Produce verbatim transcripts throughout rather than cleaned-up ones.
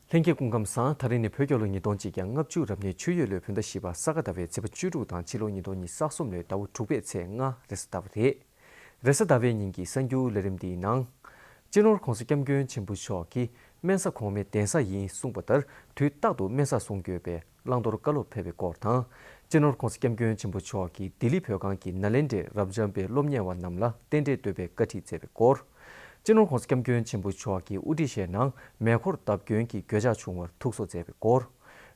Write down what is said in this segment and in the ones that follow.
ལྷན་རྒྱས་སྐུ་ཁམས་བཟང་། ད་རིང་ནི་བོད་རྒྱལ་ལོ་ཉིས་སྟོང་གཅིག་བརྒྱ་ལྔ་བཅུ་རབ་གནས་ཆུ་ཡོས་ལོའི་བོད་ཟླ་བཞི་པ་ས་ག་ཟླ་བའི་ཚེས་པ་བཅུ་དྲུག་དང་ཕྱི་ལོ་ཉིས་སྟོང་ཉི་ཤུ་རྩ་གསུམ་ལོའི་ཟླ་བ་དྲུག་པའི་ཚེས་ལྔ་རེས་གཟའ་ཟླ་བ་རེད། རེས་གཟའ་ཟླ་བའི་ཉིན་གྱི་གསར་འགྱུར་ལས་རིམ་འདིའི་ནང་། སྤྱི་ནོར་༸གོང་ས་༸སྐྱབས་མགོན་ཆེན་པོ་མཆོག་གིས་སྨན་ས་གོང་མའི་གདན་ས་ཡིན་གསུངས་པ་ལྟར་དུས་རྟག་ཏུ་སྨན་ས་བསྲུང་དགོས་པའི་བླང་དོར་བཀའ་སློབ་ཕེབས་པའི་སྐོར་དང་། སྤྱི་ནོར་༸གོང་ས་༸སྐྱབས་མགོན་ཆེན་པོ་མཆོག་གིས་ལྡི་ལི་བོད་ཁང་གི་ནཱ་ལེནྡྲའི་རབ་འབྱམས་པའི་སློབ་གཉེར་བ་རྣམས་ལ་རྟེན་འབྲེལ་བསྟོད་པའི་བཀའ་ཁྲིད་མཛད་པའི་སྐོར། སྤྱི་ནོར་༸གོང་ས་༸སྐྱབས་མགོན་ཆེན་པོ་མཆོག་གིས་དབུ་ཁྲིད་བཞེས་གནང་མེ་འཁོར་བརྡབ་སྐྱོན་གྱི་གྱོད་ཆག་བྱུང་བར་ཐུགས་གསོ་མཛད་པའི་སྐོར།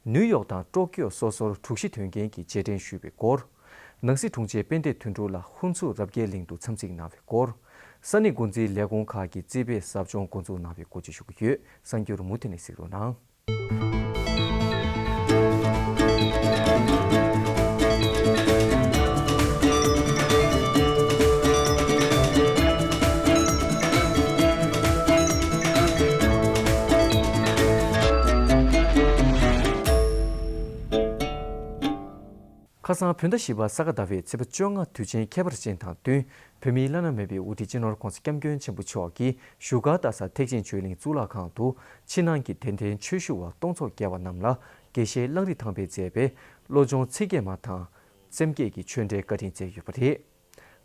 ནིའུ་ཡོག་དང་ཀྲོ་ཀིའོ་སོ་སོར་དྲུག་བཞི་དོན་རྐྱེན་གྱི་རྗེས་དྲན་ཞུས་པའི་སྐོར། ནང་སྲིད་དྲུང་ཆེ་དཔལ་ལྡན་དོན་གྲུབ་ལགས་ཧུན་སུར་རབ་རྒྱས་གླིང་དུ་འཚམས་གཟིགས་གནང་བའི་སྐོར། ས་གནས་འགོ་འཛིན་ལས་ཁུངས་ཁག་གི་རྩིས་སྤེལ་ཟབ་སྦྱོང་འགོ་འཛུགས་གནང་བའི་སྐོར་བཅས་ཞུ་གི་ཡོད། གསར་འགྱུར་མུ་མཐུད་ནས་གཟིགས་རོགས་གནང་། ཁ་སང་བོད་ཟླ་བཞི་པ་ས་ག་ཟླ་བའི་ཚེས་པ་བཅོ་ལྔ་དུས་ཆེན་ཁྱད་པར་ཅན་དང་བསྟུན། བོད་མིའི་བླ་ན་མེད་པའི་དབུ་ཁྲིད་སྤྱི་ནོར་༸གོང་ས་༸སྐྱབས་མགོན་ཆེན་པོ་མཆོག་གིས་བཞུགས་སྒར་རྡ་ས་ཐེག་ཆེན་ཆོས་གླིང་གཙུག་ལག་ཁང་དུ་ཕྱི་ནང་གི་དད་ལྡན་ཆོས་ཞུ་བ་སྟོང་ཚོ་བརྒལ་བ་རྣམས་ལ་དགེ་བཤེས་གླང་རི་ཐང་པས་མཛད་པའི་བློ་སྦྱོང་ཚིག་བརྒྱད་མ་དང་སེམས་བསྐྱེད་ཀྱི་ཆོས་འབྲེལ་བཀའ་དྲིན་སྩལ་ཡོད་པ་རེད།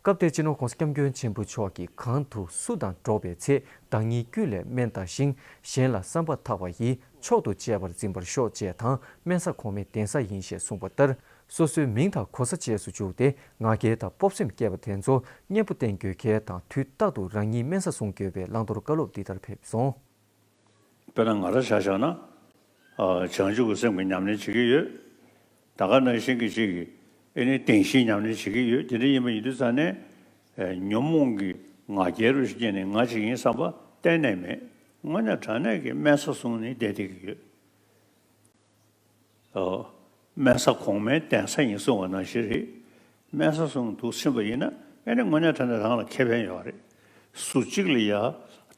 སྐབས་དེར་སྤྱི་ནོར་༸གོང་ས་༸སྐྱབས་མགོན་ཆེན་པོ་མཆོག་གིས་གང་དུ་སུ་དང་འགྲོགས་པའི་ཚེ་བདག་ཉིད་ཀུན་ལས་དམན་ལྟ་ཞིང་གཞན་ལ་བསམ་པ་ཐག་པ་ཡིས་མཆོག་ཏུ་གཅེས་པར་འཛིན་པར་ཤོག་ཅེས་དང་སྨན་ས་གོང་མའི་གདན་ས་ཡིན་ཞེས་གསུངས་པ་ལྟར། སོ་སོའི་མིང་དང་གོ་ས་བཅས་སུ་འཇུག་སྟེ་ང་རྒྱལ་དང་སྤོབས་སེམས་སྐྱེས་པ་དེ་ཚོ་གཉེན་པོ་བསྟེན་དགོས་གལ་དང་དུས་རྟག་ཏུ་རང་ཉིད་སྨན་ས་བསྲུང་དགོས་པའི་བླང་དོར་བཀའ་སློབ་འདི་ལྟར་ཕེབས་སོང་། དཔེར་ན་ང་རང་ཆ་བཞག་ན། ཨ། བྱང་ཆུབ་ཀྱི་སེམས་ཀྱི་ཉམས་ལེན་བྱེད་ཀྱི་ཡོད། ད་ག་ནང་བཞིན་གྱི་ཅིག་གི་ཨེ་ནི་བདེན་བཞིའི་ཉམས་ལེན་བྱེད་ཀྱི་ཡོད། དེ་འདྲ་ཡིན་པ་ཡིན་དུས་ཙང་ནས། ཨེ། ཉོན་མོངས་ཀྱི་ང་རྒྱལ་རུ་སྐྱེས་ནས་ང་ཅིག་ཡིན་བསམ་པ་གཏན་ནས་མེད། དངོས་གནས་དྲང་གནས་ཀྱི་སྨན་ས་བསྲུངས་ནས་བསྡད་བསྡད་ཀྱི་ཡོད། ཨོ། སྨན་ས་གོང་མའི་གདན་ས་ཡིན་གསུང་བ་ནང་བཞིན་རེད། སྨན་ས་བསྲུངས་འདུག་ཕྱིན་པ་ཡིན་ན་ཨེ་ནི་དངོས་གནས་དྲང་གནས་རང་ལ་ཁེ་ཕན་ཡོད་རེད། སུ་གཅིག་ལ་ཡ་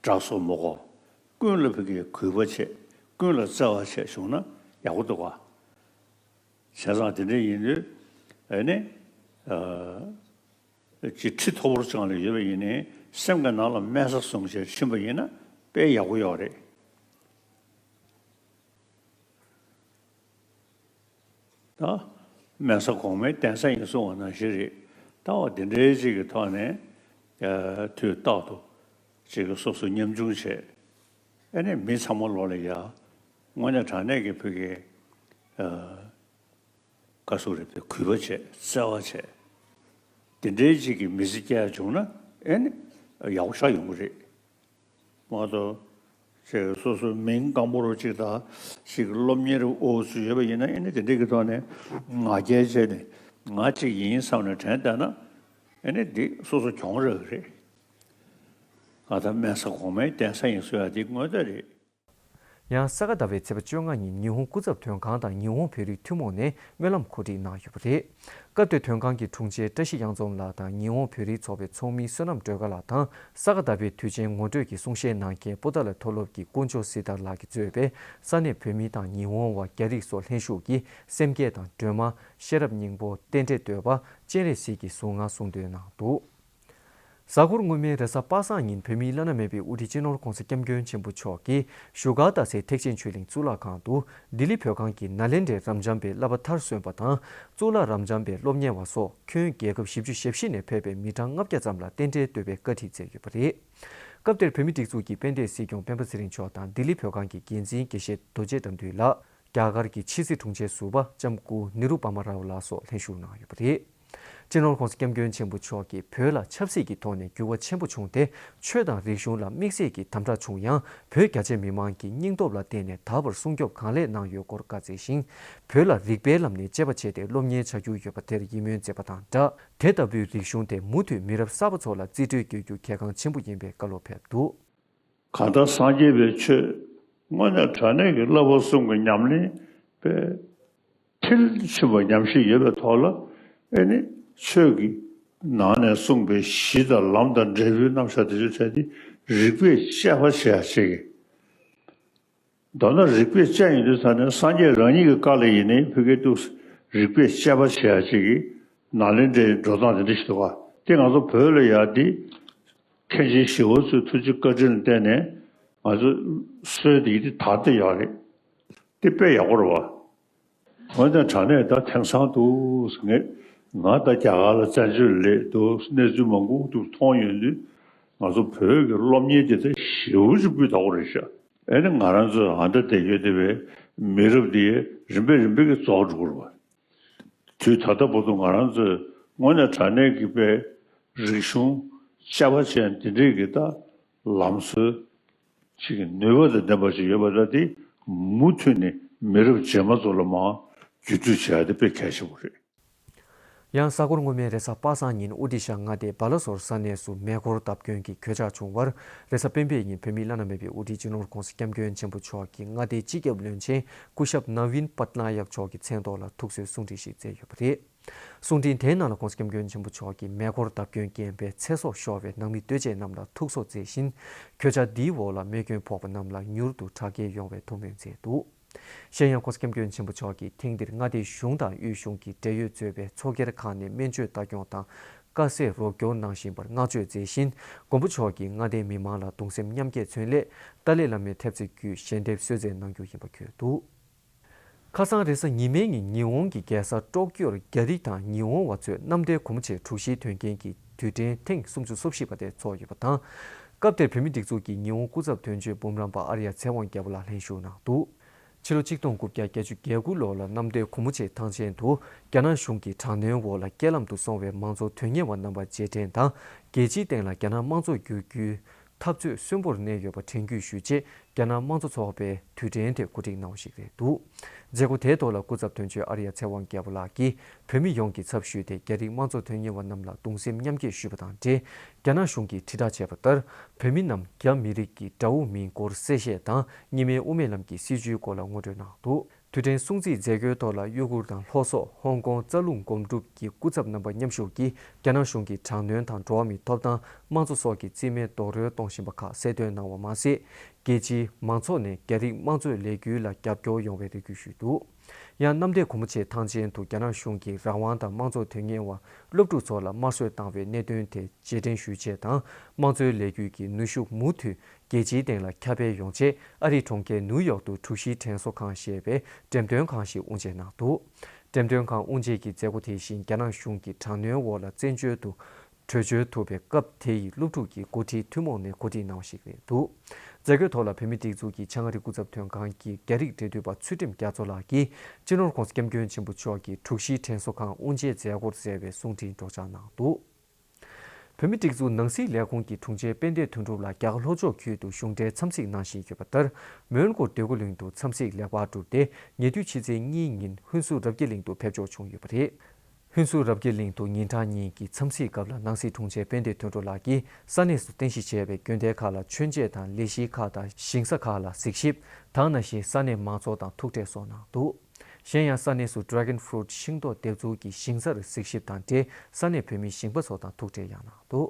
དྲག་སོགས་མ་གོ། ཀུན་ལ་ཕ་གིའི་གུས་པ་བྱེད། ཀུན་ལ་བརྩེ་བ་བྱེད་བྱུང་ན་ཡག་པོ་འདུག་ག། བྱས་ཙང་དེ་འདྲ་ཡིན་དུས་ཨེ་ནི། ཨ། ཅིག་ཁྲི་མཐོ་པོར་བཅངས་ལ་ཡོད་པ་ཡིན་ནའི་སེམས་ཀྱི་ནང་ལ་སྨན་ས་བསྲུངས་བྱས་ཕྱིན་པ་ཡིན་ན་དཔེ་ཡག་པོ་ཡོད་རེད། ད་སྨན་ས་གོང་མའི་གདན་ས་ཡིན་གསུང་བ་ནང་བཞིན་རེད། ད་འོ་དེ་འདྲའི་ཅིག་གི་ཐོག་ནས། ཨ། དུས་རྟག་ཏུ་ཅིག་གི་སོ་སོ་ཉམ་ཆུང་བྱས། ཨེ་ནས་མི་ཚང་མ་ལོ་ལ་ཡ། དངོས་གནས་དྲང་གནས་ཀྱི་ཕ་གི། ཨ། བཀའ་ཟུར་རེད་པས་གུས་པ་བྱས་བརྩེ་བ་བྱས། དེ་འདྲའི་ཅིག་གི་མི་ཚེ་སྐྱེལ་བྱུང་ན་ཨེ་ནི་ཡག་པོ་ཞེ་དྲག་ཡོང་གི་རེད། མ་གཏོགས་ཅིག་སོ་སོའི་མིང་སྐམ་པོ་རུ་ཅིག་དང་ཅིག་སློབ་གཉེར་འོག་ཚུད་ཡོད་པ་ཡིན་ན་ཨེ་ནི་དེ་འདྲའི་གི་ཐོག་ནས་ང་རྒྱལ་བྱས་ནས་ང་ཅིག་ཡིན་བསམ་ནས་དྲན་བསྡད་ན་ཨེ་ནི་འདི་སོ་སོ་གྱོང་རག་གི་རེད། ང་ད་སྨན་ས་གོང་མའི་གདན་ས་ཡིན་གསུང་ཡ་འདི་དངོས་གནས་རེད། ཡང་ས་ག་ཟླ་བའི་ཚེས་པ་བཅོ་ལྔ་ཉིན་ཉི་ཧོང་སྐུ་ཚབ་དོན་ཁང་དང་ཉི་ཧོང་བོད་རིགས་ཐུན་མོང་ནས་སྨོན་ལམ་གོ་སྒྲིག་གནང་ཡོད་པ་རེད། སྐབས་དེར་དོན་ཁང་གི་དྲུང་ཆེ་བཀྲ་ཤིས་གཡང་འཛོམས་ལགས་དང་ཉི་ཧོང་བོད་རིགས་ཚོགས་པའི་ཚོགས་མི་བསོད་ནམས་སྒྲོལ་དཀར་ལགས་དང་ས་ག་ཟླ་བའི་དུས་ཆེན་ངོ་སྤྲོད་ཀྱི་གསུང་བཤད་གནང་མཁན་པོ་ཏཱ་ལའི་མཐོ་སློབ་ཀྱི་དཀོན་མཆོག་སྲི་ཐར་ལགས་ཀྱིས་གཙོས་པའི་ས་གནས་བོད་མི་དང་ཉི་ཧོང་བ་རྒྱ་རིགས་སོགས་ལྷན་ཞུགས་ཀྱིས་སེམས་བསྐྱེད་དང་སྒྲོལ་མ། ཤེས་རབ་སྙིང་པོ། རྟེན་འབྲེལ་བསྟོད་པ། སྤྱན་རས་གཟིགས་ཀྱི་གཟུངས་སྔགས་གསུང་འདོན་གནང་འདུག། གཟའ་འཁོར་སྔོན་མའི་རེས་གཟའ་པ་སངས་ཉིན་བོད་མིའི་བླ་ན་མེད་པའི་དབུ་ཁྲིད་སྤྱི་ནོར་༸གོང་ས་༸སྐྱབས་མགོན་ཆེན་པོ་མཆོག་གིས་བཞུགས་སྒར་རྡ་སའི་ཐེག་ཆེན་ཆོས་གླིང་གཙུག་ལག་ཁང་དུ་ལྡི་ལི་བོད་ཁང་གི་ནཱ་ལེནྡྲའི་རབ་འབྱམས་པའི་བསླབ་པ་མཐར་སོན་པ་དང་གཙུག་ལག་རབ་འབྱམས་པའི་སློབ་གཉེར་བ་སོགས་ཁྱོན་རྒྱལ་ཁབ་བཞི་བཅུ་ཞེ་བཞི་ནས་ཕེབས་པའི་མི་གྲངས་ལྔ་བརྒྱ་ཙམ་ལ་རྟེན་འབྲེལ་བསྟོད་པའི་བཀའ་ཁྲིད་མཛད་ཡོད་པ་རེད། སྐབས་དེར་བོད་མིའི་སྒྲིག་འཛུགས་ཀྱི་དཔལ་ལྡན་སྲིད་སྐྱོང་སྤེན་པ་ཚེ་རིང་མཆོག་དང་ལྡི་ལི་བོད་ཁང་གི་འགན་འཛིན་དགེ་བཤེས་རྡོ་རྗེ་དགྲ་འདུལ་ལགས། རྒྱ་གར་གྱི་ཕྱི་སྲིད་དྲུང་ཆེ་ཟུར་པ་ལྕམ་སྐུ་ནེ་རུ་པ་མ་རའོ་ལགས་སོགས་ལྷན་ཞུགས་གནང་ཡོད་པ་རེད། སྤྱི་ནོར་༸གོང་ས་༸སྐྱབས་མགོན་ཆེན་པོ་མཆོག་གིས་བོད་ལ་ཆབ་སྲིད་ཀྱི་ཐོག་ནས་འགྱུར་བ་ཆེན་པོ་བྱུང་སྟེ་ཆོས་དང་རིག་གཞུང་ལ་དམིགས་བསལ་གྱི་དམ་དྲག་བྱུང་ཡང་བོད་རྒྱ་ཆེ་མི་མང་གིས་སྙིང་སྟོབས་ལ་བརྟེན་ནས་ད་བར་སྲུང་སྐྱོབ་གང་ལེགས་གནང་ཡོད་སྐོར་བཀའ་སྩལ་ཞིང་། བོད་ལ་རིག་པའི་ལམ་ནས་དཔྱད་པ་བྱས་ཏེ་སློབ་གཉེར་བྱ་རྒྱུ་ཡོད་པ་དེར་ཡིད་སྨོན་མཛད་པ་དང་སྦྲགས། དེ་ལྟ་བུའི་རིག་གཞུང་དེ་མུ་མཐུད་མི་རབས་གསར་པ་ཚོ་ལ་རྩིས་སྤྲོད་བསྐྱལ་རྒྱུ་གལ་འགངས་ཆེན་པོ་ཡིན་པའི་བཀའ་སློབ་ཕེབས་འདུག། གང་ལྟར་སངས་རྒྱས་པའི་ཆོས་དངོས་གནས་དྲང་གནས་ཀྱི་བསླབ་པ་གསུམ་གྱི་ཉམས་ལེན་པའི་མཐིལ་ཕྱིན་པ་ཉམས་བཞེས་ཡོད་པའི་ཐོག་ལ་ཨེ་ནི་ཆོས་ཀྱི་ནང་ནས་གསུངས་པའི་གཞི་དང་ལམ་དང་འབྲས་བུའི་རྣམ་གཞག་དེ་ཚོ་བྱས་ཏེ་རིགས་པས་དཔྱད་པ་བྱེད་ཡ་ཞིག་གི། མདོར་ན་རིགས་པས་དཔྱད་ཡོང་དུས་ཙ་ནས་སངས་རྒྱས་རང་ཉིད་ཀྱི་བཀའ་ལ་ཡིན་ནའི་ཕ་གིའི་ཏུ་རིགས་པས་དཔྱད་པ་བྱེད་ཡ་ཅིག་གི་ནཱ་ལེནྡྲའི་འགྲོ་སྟངས་དེ་འདྲ་ཞིག་འདུག་ག། དེ་ང་ཚོ་བོད་ལ་ཡ་འདི་མཁན་ཆེན་ཞི་བ་འཚོའི་ཐུགས་རྗེ་བཀའ་དྲིན་ལ་བརྟེན་ནས་ང་ཚོ་སྲོལ་འདི་འདི་དར་ཏེ་ཡོད་རེད། དེ་དཔེ་ཡག་པོ་རེད་བ། འོན་ཀྱང་དྲང་གནས་ད་དེང་སང་འདུག་ངས་ང་ད་རྒྱ་གར་ལ་བཙན་བྱོལ་སླེབས་འདུག་གནས་ཚུལ་མང་པོ་འདུག་མཐོང་ཡོང་དུས། ང་ཚོ་བོད་ཀྱི་སློབ་གཉེར་དེ་ད་ཞེ་པོ་ཅིག་སྤུས་དག་པོ་རེད་ཤག་ཨེ་ནི་ང་རང་ཚོ་ཨ་མདའ་སྡེ་བརྒྱད་སྡེ་བའི་མི་རབས་འདི་རིམ་པས་རིམ་པས་ཀྱིས་རྫོགས་འགྲོ་གི་རེད་བ། དུས་ད་ལྟ་བར་དུ་ང་རང་ཚོས་དངོས་གནས་དྲང་གནས་ཀྱི་པའི་རིག་གཞུང་བཅའ་བ་ཅན་འདི་འདྲའི་གི་ད་ལམ་སྲོལ་ཅིག་གི་ནུས་པ་དང་ལྡན་པ་ཞིག་ཡོད་པ་ད་དེ་མུ་མཐུད་ནས་མི་རབས་རྗེས་མ་ཚོ་ལ་མར་བརྒྱུད་སྤྲོད་བྱེད་ཡ་དེ་དཔེ་གལ་ཆེན་པོ་རེད། ཡང་གཟའ་འཁོར་སྔོན་མའི་རེས་གཟའ་པ་སངས་ཉིན་ཨོ་ཌི་ཤ་མངའ་སྡེའི་བ་ལ་སོར་ས་གནས་སུ་མེ་འཁོར་བརྡབ་སྐྱོན་གྱི་གོད་ཆག་བྱུང་བར། རེས་གཟའ་སྤེན་པའི་ཉིན་བོད་མིའི་བླ་ན་མེད་པའི་དབུ་ཁྲིད་སྤྱི་ནོར་༧གོང་ས་༧སྐྱབས་མགོན་ཆེན་པོ་མཆོག་གིས་མངའ་སྡེའི་སྤྱི་ཁྱབ་བློན་ཆེན་སྐུ་ཞབས་ནཱ་ཝིན་པཏ་ན་ཡག་མཆོག་གི་མཚན་ཐོག་ལ་ཐུགས་གསོའི་གསུང་འཕྲིན་ཞིག་བསྩལ་ཡོད་པ་རེད། གསུང་འཕྲིན་དེའི་ནང་ལ་༧གོང་ས་༧སྐྱབས་མགོན་ཆེན་པོ་མཆོག་གིས་མེ་འཁོར་བརྡབ་སྐྱོན་རྐྱེན་པས་ཚེ་སྲོག་ཤོར་བའི་ནང་མི་ལྟོས་བཅས་རྣམས་ལ་ཐུགས་གསོ་སྩལ་ཞིང་། གོད་ཆག་འདིའི་འོག་ལ་རྨས་སྐྱོན་ཕོག་པ་རྣམས་ལ་མྱུར་དུ་དྲག་སྐྱེད་ཡོང་བའི་ཐུགས་སྨོན་མཛད་འདུག་གཞན་ཡང་༧གོང་ས་༧སྐྱབས་མགོན་ཆེན་པོ་མཆོག་གིས་ཐེངས་འདིར་མངའ་སྡེའི་གཞུང་དང་དབུས་གཞུང་གི་འབྲེལ་ཡོད་གཙོས་པའི་ཚོགས་སྒེར་ཁག་ནས་སྨན་བཅོས་ལྟ་སྐྱོང་དང་དཀའ་སེལ་རོགས་སྐྱོར་གནང་བཞིན་པར་བསྔགས་བརྗོད་མཛད་བཞིན། མགོན་པོ་མཆོག་གིས་མངའ་སྡེའི་མི་མང་ལ་གདུང་སེམས་མཉམ་སྐྱེད་མཚོན་སླད་ཏཱ་ལའི་བླ་མའི་ཐེབས་རྩ་བརྒྱུད་ཞལ་འདེབས་གསོལ་སྩལ་གནང་རྒྱུ་ཡིན་པ་བཀོད་འདུག་ཁ་སང་རེས་གཟའ་ཉི་མའི་ཉིན་ཉི་ཧོང་གི་རྒྱལ་ས་ཏོག་ཀྱོར་རྒྱ་རིགས་དང་ཉི་ཧོང་བ་ཚོས་གནམ་བདེ་སྒོ་མོ་ཆེའི་དྲུག་བཞིའི་དོན་རྐྱེན་གྱི་དུས་དྲན་ཐེངས་སུམ་ཅུ་སོ་བཞི་པ་དེ་ཚོགས་ཡོད་པ་དང་། སྐབས་དེར་བོད་མིའི་སྒྲིག་འཛུགས་ཀྱི་ཉི་ཧོང་སྐུ་ཚབ་དོན་གཅོད་འབུམ་རམས་པ་ཨར་ཡ་ཚེ་དབང་རྒྱལ་པོ་ལགས་ལྷན་ཞུགས་གནང་འདུག་ཕྱི་ལོ་ཆིག་སྟོང་དགུ་བརྒྱ་བརྒྱད་ཅུ་གྱ་དགུ་ལོ་ལ་གནམ་བདེ་སྒོ་མོ་ཆེའི་ཐང་ཆེན་དུ་རྒྱ་ནག་གཞུང་གི་དྲག་གནོན་འོག་ལ་རྐྱེན་ལམ་དུ་སོང་བའི་མང་གཙོ་དོན་གཉེར་བ་རྣམ་པ་རྗེས་དྲན་དང་། རྒྱལ་སྤྱིའི་སྟེང་ལ་རྒྱ་ནག་དམངས་གཙོ་བསྒྱུར་རྒྱུའི་འཐབ་རྩོད་གསོན་པོར་གནས་ཡོད་པ་དྲན་སྐུལ་ཞུ་ཆེད། རྒྱ་ནག་དམངས་གཙོ་ཚོགས་པའི་དུས་དྲན་དེ་གོ་སྒྲིག་གནང་བ་ཞིག་རེད་འདུག་མཛད་སྒོ་དེའི་ཐོག་ལ་སྐུ་ཚབ་དོན་གཅོད་ཨར་ཡ་ཚེ་དབང་རྒྱལ་པོ་ལགས་ཀྱིས་བོད་མི་ཡོངས་ཀྱི་ཚབ་ཞུས་ཏེ་རྒྱ་རིགས་དམངས་གཙོ་དོན་གཉེར་བ་རྣམས་ལ་གདུང་སེམས་མཉམ་སྐྱེད་ཞུས་པ་དང་འབྲེལ། རྒྱ་ནག་གཞུང་གིས་དྲིལ་བསྒྲགས་བྱས་པ་ལྟར། བོད་མི་རྣམས་རྒྱ་མི་རིགས་ཀྱི་དགྲ་བོ་མིན་སྐོར་གསལ་བཤད་དང་གཉིས་སྨན་དབུ་མའི་ལམ་གྱི་སྲིད་བྱུས་སྐོར་ལ་ངོ་སྤྲོད་གནང་འདུག་དུས་དྲན་སྲུང་བརྩིའི་མཛད་སྒོའི་ཐོག་ལ་གཡོ་འགུལ་དང་ལྷོ་སོག་ཧོང་ཀོང་རྩ་རླུང་སྒོམ་སྒྲུབ་ཀྱི་སྐུ་ཚབ་རྣམ་པ་མཉམ་ཞུགས་ཀྱིས་རྒྱ་ནག་གཞུང་གི་དྲག་གནོན་དང་འགྲོ་བ་མིའི་ཐོབ་ཐང་དམངས་གཙོ་སོགས་ཀྱི་རྩིས་མེད་རྡོག་རོལ་གཏོང་བཞིན་པ་ཁག་གསལ་སྟོན་གནང་བ་མ་ཟད། རྒྱལ་སྤྱིའི་མང་ཚོགས་ནས་རྒྱ་རིགས་དམངས་གཙོའི་ལས་འགུལ་ལ་རྒྱབ་སྐྱོར་ཡོང་བའི་རེ་སྐུལ་ཞུས་འདུག་ཡང་གནམ་བདེ་སྒོ་མོ་ཆེའི་ཐང་ཆེན་དུ་རྒྱ་ནག་གཞུང་གིས་རང་དབང་དང་དམངས་གཙོ་དོན་གཉེར་བ་སློབ་ཕྲུག་ཚོ་ལ་དམར་གསོད་བཏང་བའི་གནད་དོན་དེ་རྗེས་དྲན་ཞུ་ཆེད་དང་། དམངས་གཙོའི་ལས་འགུལ་གྱི་ནུས་ཤུགས་མུ་མཐུད་རྒྱལ་སྤྱིའི་སྟེང་ལ་ཁྱབ་སྤེལ་ཡོང་ཆེད་ཨ་རིའི་གྲོང་ཁྱེར་ནིའུ་ཡོག་ཏུ་དྲུག་བཞིའི་དྲན་གསོ་ཁང་ཞེས་པའི་འགྲེམས་སྟོན་ཁང་ཞིག་དབུ་འབྱེད་གནང་འདུག་འགྲེམས་སྟོན་ཁང་དབུ་འབྱེད་ཀྱི་མཛད་སྒོ་དེ་བཞིན་རྒྱ་ནག་གཞུང་གི་དྲག་གནོན་འོག་ལ་བཙན་བྱོལ་དུ་བྲོས་བྱོལ་ཐུབ་པའི་སྐབས་དེ་ཡི་སློབ་ཕྲུག་གི་འགོ་ཁྲིད་ཐུན་མོང་ནས་གོ་སྒྲིག་གནང་བ་ཞིག་རེད་འདུག་མཛད་སྒོའི་ཐོག་ལ་བོད་མིའི་སྒྲིག་འཛུགས་ཀྱི་བྱང་ཨ་རི་སྐུ་ཚབ་དོན་ཁང་གི་རྒྱ་རིགས་འབྲེལ་མཐུད་པ་ཚུལ་ཁྲིམས་རྒྱ་མཚོ་ལགས་ཀྱིས་སྤྱི་ནོར་༧གོང་ས་༧སྐྱབས་མགོན་ཆེན་པོ་མཆོག་གི་དྲུག་བཞིའི་དྲན་གསོ་ཁང་དབུ་འབྱེད་མཛད་སྒོར་གསལ་བའི་གསུང་འཕྲིན་སྒྲོག་སྦྱང་གནང་འདུག་བོད་མིའི་སྒྲིག་འཛུགས་ནང་སྲིད་ལས་ཁུངས་ཀྱི་དྲུང་ཆེ་དཔལ་ལྡན་དོན་གྲུབ་ལགས་རྒྱ་གར་ལྷོ་ཕྱོགས་ཁུལ་དུ་གཞུང་འབྲེལ་འཚམས་གཟིགས་གནང་བཞིན་ཡོད་པ་ལྟར། མོན་གྷོ་འདོད་རྒུ་གླིང་དུ་འཚམས་གཟིགས་ལེགས་པར་གྲུབ་སྟེ། ཉེ་དུས་ཕྱི་ཚེས་གཉིས་ཉིན་ཧུན་སུར་རབ་རྒྱས་གླིང་དུ་ཕེབས་འབྱོར་བྱུང་ཡོད་པ་རེད། ཧུན་སུར་རབ་རྒྱས་གླིང་དུ་ཉིན་གྲངས་གཉིས་ཀྱི་འཚམས་གཟིགས་སྐབས་ལ་ནང་སྲིད་དྲུང་ཆེ་དཔལ་ལྡན་དོན་གྲུབ་ལགས་ཀྱིས་ས་གནས་སུ་རྟེན་གཞི་བྱས་པའི་དགོན་སྡེ་ཁག་ལ་མཆོད་མཇལ་དང་ལས་གཞི་ཁག་དང་ཞིང་ས་ཁག་ལ་གཟིགས་ཞིབ་དང་ནང་བཞིན་ས་གནས་མང་ཚོགས་དང་ཐུག་འཕྲད་སོགས་གནང་འདུག་གཞན་ཡང་ས་གནས་སུ་Dragon Fruit ཤིང་ཏོག་འདེབས་འཛུགས་ཀྱི་ཞིང་སར་གཟིགས་ཞིབ་དང་འབྲེལ་ས་གནས་བོད་མི་ཞིང་པ་ཚོ་དང་ཐུག་འཕྲད་ཡང་གནང་འདུག་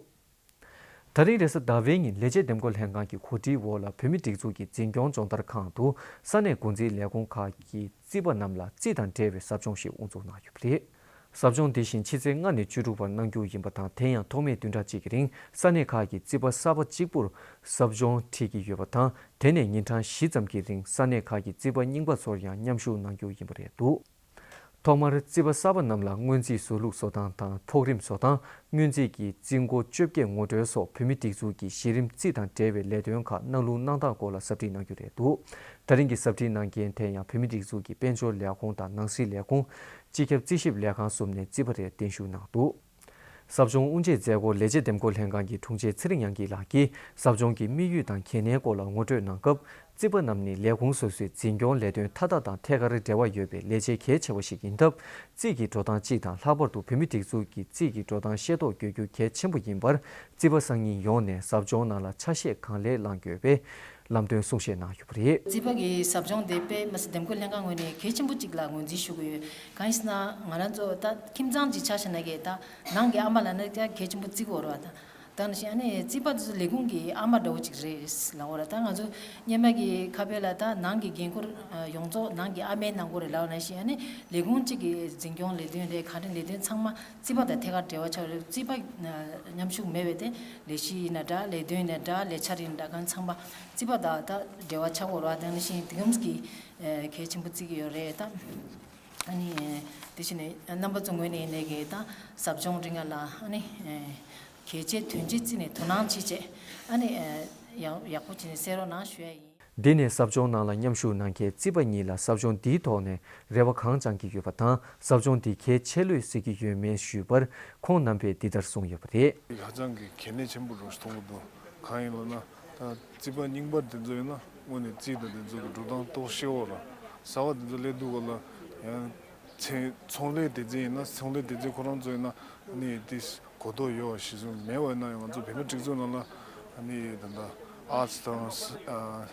ད་རིང་རེས་གཟའ་ཟླ་བའི་ཉིན་ལས་བྱེད་འདེམས་བསྐོ་ལྷན་ཁང་གི་གོ་སྒྲིག་འོག་ལ་བོད་མིའི་སྒྲིག་འཛུགས་ཀྱི་འཛིན་སྐྱོང་སྦྱོང་བརྡར་ཁང་དུ་ས་གནས་འགོ་འཛིན་ལས་ཁུངས་ཁག་གི་རྩིས་པ་རྣམས་ལ་རྩིས་དང་འབྲེལ་བའི་ཟབ་སྦྱོང་ཞིག་དབུ་འཛུགས་གནང་ཡོད་པ་རེད། ཟབ་སྦྱོང་འདི་བཞིན་ཕྱི་ཚེས་ལྔ་ནས་བཅུ་དྲུག་བར་གནང་རྒྱུ་ཡིན་པ་དང་། དེ་ཡང་ཐོག་མའི་བདུན་ཕྲག་གཅིག་གི་རིང་ས་གནས་ཁག་གི་རྩིས་པ་གསར་པ་གཅིག་པུར་ཟབ་སྦྱོང་ཁྲིད་ཀྱི་ཡོད་པ་དང་། དེ་ནས་ཉིན་གྲངས་བཞི་ཙམ་གྱི་རིང་ས་གནས་ཁག་གི་རྩིས་པ་རྙིང་པ་ཚོར་ཡང་མཉམ་ཞུགས་གནང་རྒྱུ་ཡིན་པ་རེད་འདུག་ཐོག་མར་རྩིས་པ་གསར་པ་རྣམས་ལ་སྔོན་རྩིས་བཟོ་ལུགས་བཟོ་སྟངས་དང་། ཕོགས་རིམ་བཟོ་སྟངས། སྔོན་རྩིས་ཀྱི་རྩིས་འགོ་བཅོ་བརྒྱད་ངོ་སྤྲོད་སོགས་བོད་མིའི་སྒྲིག་འཛུགས་ཀྱི་གཞི་རིམ་རྩིས་དང་འབྲེལ་བའི་ལས་དོན་ཁག་གནང་ལུགས་གནང་སྟངས་སྐོར་ལ་ཟབ་ཁྲིད་གནང་རྒྱུ་རེད་འདུག་ད་རིང་གི་ཟབ་ཁྲིད་གནང་མཁན་དེ་ཡང་བོད་མིའི་སྒྲིག་འཛུགས་ཀྱི་དཔལ་འབྱོར་ལས་ཁུངས་དང་ནང་སྲིད་ལས་ཁུངས། སྤྱི་ཁྱབ་རྩིས་ཞིབ་ལས་ཁང་གསུམ་ནས་རྩིས་པ་རེ་གདན་ཞུ་གནང་འདུག་ཟབ་སྦྱོང་དབུ་འབྱེད་མཛད་སྒོར་ལས་བྱེད་འདེམས་བསྐོ་ལྷན་ཁང་གི་དྲུང་ཆེ་ཚེ་རིང་དབྱངས་སྐྱིད་ལགས་ཀྱིས་ཟབ་སྦྱོང་གི་དམིགས་ཡུལ་དང་གལ་གནད་སྐོར་ལ་ངོ་སྤྲོད་གནང་སྐབས། རྩིས་པ་རྣམས་ནི་ལས་ཁུངས་སོ་སོའི་འཛིན་སྐྱོང་ལས་དོན་མཐའ་དག་དང་ཐད་ཀར་འབྲེལ་བ་ཡོད་པའི་ལས་བྱེད་གལ་ཆེ་བ་ཞིག་ཡིན་སྟབས། རྩིས་ཀྱི་འགྲོ་སྟངས་སྤྱི་དང་ལྷག་པར་དུ་བོད་མིའི་སྒྲིག་འཛུགས་ཀྱི་རྩིས་ཀྱི་འགྲོ་སྟངས་ཤེས་རྟོགས་དགོས་རྒྱུ་གལ་ཆེན་པོ་ཡིན་པར། རྩིས་པ་སང་ཉིན་ཡོངས་ནས་ཟབ་སྦྱོང་ནང་ལ་ཆ་ཤས་གང་ལེགས་བླང་དགོས་པའི་ལམ་སྟོན་གསུང་བཤད་གནང་ཡོད་པ་རེད། རྩིས་པ་གི་ཟབ་སྦྱོང་དེ་དཔེ་མི་སྲིད་འདེམས་བསྐོ་ལྷན་ཁང་ངོས་ནས་གལ་ཆེན་པོ་གཅིག་ལ་ངོས་འཛིན་ཞུ་གི་ཡོད། གང་ཡིན་ཟེར་ན་ང་རང་ཚོ་ད་ཁྱིམ་ཚང་གཅིག་ཆ་བཞག་ན་གི་ད་ནང་གི་ཨ་མ་ལ་ནི་ཀྱང་གལ་ཆེན་པོ་བརྩི་གི་ཡོད་རེད་བ། ད་ ད་ནང་བཞིན་ཨ་ནི་རྩིས་པ་དེ་ཚོ་ལས་ཁུངས་ཀྱི་ཨ་མ་འདྲ་བོ་ཅིག་རེད་ལབ་དགོས་རེད། ད་ང་ཚོ་སྔོན་མ་གི་ཁ་དཔེ་ལ་ད་ནང་གི་འགན་ཁུར་ཡོངས་རྫོགས་ནང་གི་ཨ་མའི་ནང་སྒོ་རེད་ལབ་པ་ནང་བཞིན། ཨ་ནི་ལས་ཁུངས་གཅིག་གི་འཛིན་སྐྱོང་ལས་དོན་རེད། ག་རེ་ལས་དོན་ཚང་མ་རྩིས་པ་དང་ཐད་ཀར་འབྲེལ་བ་ཆགས་རེད། རྩིས་པ་མཉམ་ཞུགས་མེད་པའི་དེ་ལས་གཞི་ཡིན་ན་འདྲ། ལས་དོན་ཡིན་ན་འདྲ། ལས་འཆར་ཡིན་ན་འདྲ། གང་ཚང་མ་རྩིས་པ་དང་ད་འབྲེལ་བ་ཆགས་དགོས་རེད་བ། ད་ནང་བཞིན་དེ་གམ་གི་གལ་ཆེན་པོ་བརྩི་གི་ཡོད་རེད་ད། ཨ་ནི་དེ་བཞིན་རྣམ་པ་ཚོ་ངོས་ནས་ཡིན་ནའི་གི་ད་ཟབ་སྦྱོང་རིང་ལ་ཨ་ནི་གལ་ཆེ་དོན་ཆེ་བརྩིས་ནས་དོ་སྣང་བྱེད་བྱས། ཨ་ནི་ཡག་ཡག་པོ་བྱས་ནས་གསན་རོགས་གནང་ཞུ་ཡ་ཡིན། འདི་ནས་ཟབ་སྦྱོང་ནང་ལ་མཉམ་ཞུགས་གནང་མཁན་རྩིས་པ་གཉིས་ལ་ཟབ་སྦྱོང་འདིའི་ཐོག་ནས་རེ་བ་གང་བཅང་གི་ཡོད་པ་དང་། ཟབ་སྦྱོང་འདི་གལ་ཆེ་ལོས་ཟེར་གྱི་ཡོད་མེད་ཞུས་པར། ཁོང་རྣམ་པས་འདི་ལྟར་གསུངས་ཡོད་པ་རེད། ཧ་ཅང་གི་གལ་གནད་ཆེན་པོ་རུ་མཐོང་གི་འདུག་གང་ཡིན་ལབ་ན། ད་རྩིས་པ་རྙིང་པ་དེ་ཚོ་ཡིན་ན་དངོས་གནས་རྩིས་དང་དེ་ཚོ་གི་འགྲོ་སྟངས་རྟོགས་ཤེས་པ་ར། གསར་པ་དེ་ཚོ་སླེབས་དུས་སྐབས་ལ་ཡང་ཚེ་ཚོང་ལས་སྡེ་ཚན་ཡིན་ན། ཚོང་ལས་སྡེ་ཚན་ཁོ་རང་ཚོ་ཡིན་ན་ནི་དེ་གོ་རྟོགས་ཡོད་པ་གཞི་བཟུང་མེད་པ་ཡིན་ན་ཡང་། ང་ཚོ་བོད་མི་སྒྲིག་འཛུགས་ནང་ལ་ནི་ད་ལྟ་ཨར་ཊི་དང་ཨ་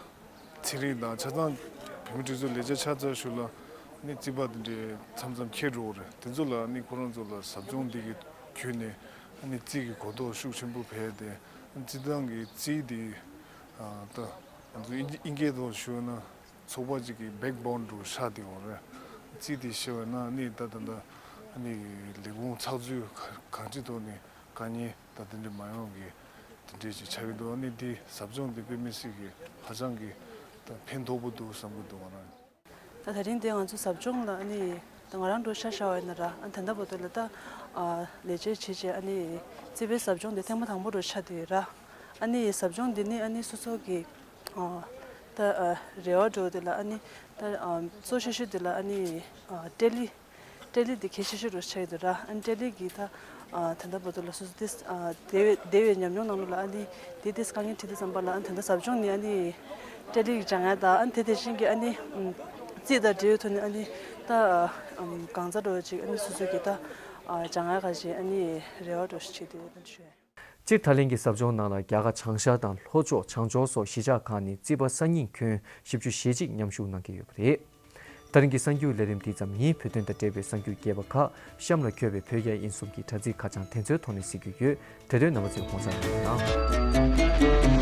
ཚན་རིག་དང་ཆ་ཚང་བོད་མི་སྒྲིག་འཛུགས་ལས་བྱེད་ཆ་ཚང་ཞིག་ལ་ནི་རྩིས་པ་དེ་འདྲའི་མཚམས་མཚམས་འཁེལ་འགྲོ་གི་རེད། དེ་ཚོ་ལ་ནི་ཁོ་རང་ཚོ་ལ་ཟབ་སྦྱོང་འདི་གི་བརྒྱུད་ནས་ནི་རྩིས་ཀྱི་གོ་རྟོགས་ཤུགས་ཆེན་པོ་འཕེལ་ཏེ། རྩིས་ཐང་གི་རྩིས་དེ་ད་ང་ཚོ་དབྱིན་དབྱིན་སྐད་ཐོག་ཞུས་ན་ཚོགས་པ་གཅིག་གི་བེག་བོན་རུ་ཆགས་བསྡད་ཡོད་རེད། རྩིས་དེ་ཤེས་པ་ན་ནི་ད་ད་ད་ནི་ལས་ཁུངས་ཚགས་ཚུད་གང་ཅི་ཐོག་ནས་དཀའ་ངལ་ད་དེ་འདྲ་མ་ཡོང་གི་དེ་འདྲས་ཅིག་ཆགས་ཀྱི་འདུག་ནི་འདི་ཟབ་སྦྱོང་འདི་དཔེ་མི་སྲིད་ཀྱི་ཧ་ཅང་གི་ད་ཕན་ཐོགས་པོ་འདུག་བསམ་གྱི་འདུག་ང་རང་། ད་ད་རིང་འདི་ང་ཚོ་ཟབ་སྦྱོང་ལ་ནི་ད་ང་རང་འགྲོ་ཤ་ཤ་བ་ཡིན་ན་ར། ཨ་ད་ལྟ་བར་དུ་ལ་ད་ལས་བྱེད་བྱེད་བྱེད་ཨ་ནི་རྩིས་པའི་ཟབ་སྦྱོང་འདི་ཐེངས་མ་དང་པོ་རུ་ཆགས་བསྡད་ཡོད་ར། ཨ་ནི་ཟབ་སྦྱོང་འདི་ནི་ཨ་ནི་སོ་སོ་གི་ད་རེ་བ་འགྲོ་འདི་ལ་ཨ་ནི་ད་གཙོ་ཤོས་ཤོས་འདི་ལ་ཨ་ནི་ཏེ་ལི། ཏེ་ལི་འདི་གལ་ཆེ་ཤོས་རུ་ཆགས་ཡོད་ར། ཨ་ནི་ཏེ་ལི་གི་ད་ད་ལྟ་བར་དུ་ལ་སོ་སོ་ཏེ་སྡེ་བའི་སྡེ་བའི་ཉམས་མྱོང་ནང་ལ་ཨ་ནི་དེ་ཏེ་དཀའ་ངལ་འཕྲད་དུས་ཙམ་པ་ལ། ཨ་ནི་ད་ལྟ་ཟབ་སྦྱོང་ནི་ཨ་ནི་ཏེ་ལི་གི་སྦྱང་ཡ་ད། ཨ་ནི་དེ་དེ་བཞིན་གྱི་ཨ་ནི་རྩིས་དང་འབྲེལ་ཡོད་ཐོག་ནས་ཨ་ནི་ད་གང་ཚ་འགྲོ་ཅིག་ཨ་ནི་སོ་སོ་གི་ད་སྦྱང་ཡ་ག་ཅིག་ཨ་ནི་རེ་བ་འགྲོ་ཞིག་བྱེད་དུ་ཡོད་ན་ཞུ། སྤྱིར་ད་ལན་གྱི་ཟབ་སྦྱོང་ནང་ལ་རྒྱ་གར་བྱང་ཤར་དང་ལྷོ་ཕྱོགས་བྱང་ཕྱོགས་སོགས་གཞིས་ཆགས་ཁག་ནས་རྩིས་པ་སང་ཉིན་ཁྱོན་བཞི་བཅུ་ཞེ་གཅིག་མཉམ་ཞུགས་གནང་གི་ཡོད་པ་རེད། ད་རིང་གི་གསར་འགྱུར་ལས་རིམ་འདི་ཙམ་ཡིན། བོད་དོན་དང་འབྲེལ་བའི་གསར་འགྱུར་རྒྱས་པ་ཁག་གཤམ་ལ་འཁོད་པའི་བོད་རྒྱ་དབྱིན་གསུམ་གྱི་དྲ་ཚིགས་ཁ་བྱང་དེ་ཚོའི་ཐོག་ནས་གཟིགས་རྒྱུ་ཡོད། དེ་དོན་རྣམ་པ་ཚོས་དགོངས་བཞག་གནང་།